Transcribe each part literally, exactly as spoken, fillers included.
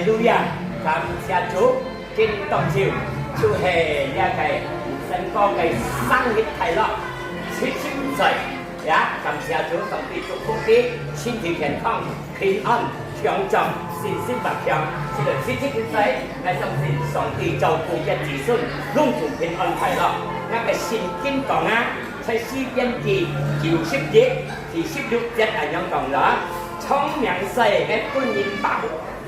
哈利路亞！感謝主，今當晝就係這个神哥个生日快樂，七十五歲呀！感謝主，上帝祝福佢身體健康、平安、強壯、信心發強。這个七十五歲，𠊎相信上帝照顧佢子孫，攏總平安快樂。𠊎个聖經講啊，在詩篇記九十一第十六節恁樣講了：聰明細个分人飽，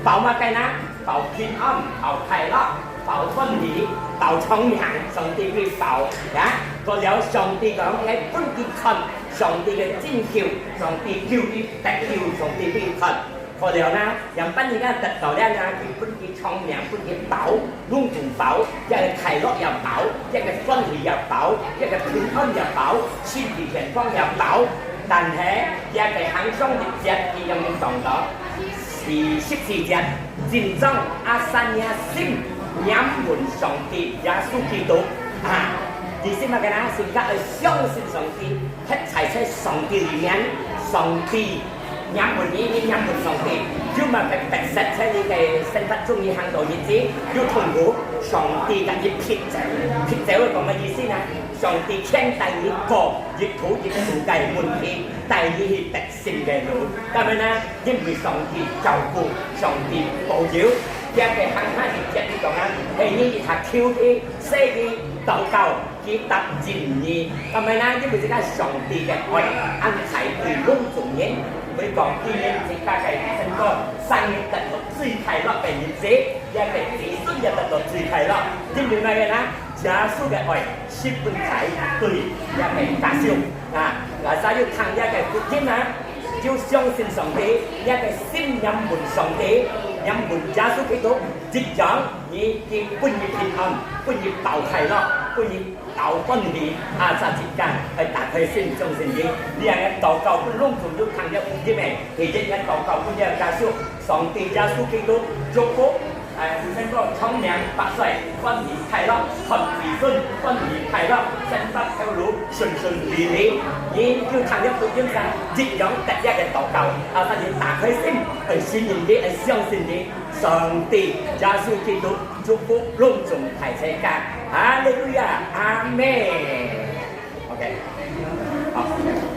飽麼个呢？ 飽平安，飽快樂，飽歡喜，飽聰明，上帝會飽呀。過了上帝講，愛分佢看上帝个拯救，上帝救佢得救，上帝會看。過了呢，樣般人家得到了呢，佢分佢聰明，分佢飽，攏總飽，這个快樂也飽，這个歡喜也飽，這个平安也飽，身體健康也飽。但係，這个行上一節，佢樣樣講到， 第十四節，真正亞撒若心仰望上帝耶穌基督啊！意思麼个呢？自家愛相信上帝，歇在在上帝裡面，上帝仰望你，你仰望上帝，有麼个迫切在你个生活中，你行到日子有痛苦，上帝佮你撇走，撇走係講个意思呢？上帝牽帶你過一步一步个問題，帶你去得 勝个路。但係呢，因為上帝照顧，上帝保佑，這个行下一節佢講啊，係你一下求佢，細佢禱告，佢答應你。但係呢，因為這个上帝个愛，恁大對攏總人，會講今年自家个成功，生日得到最快樂个日子，這个子孫也得到最快樂。因為麼个呢？耶穌个愛，十分在對這个家屬啊，拉撒路聽這个福音啊， 就相信上帝，這个心仰望上帝，仰望耶穌基督，一樣，你，佢分你平安，分你飽快樂，分你飽歡喜，啊，這一天，愛打開心相信你。你若个禱告分攏總有聽這福音个，第一个禱告分這个家屬，上帝耶穌基督祝福 哎，先講聰明、百歲、歡喜、快樂、看子孫、歡喜、快樂、生活頭路順順利利。你就聽了福音聲，一樣得這个禱告，啊，但是打開心，愛信任你，愛相信你，上帝耶穌基督祝福攏總大齊家。哈利路亞，阿門。OK，好。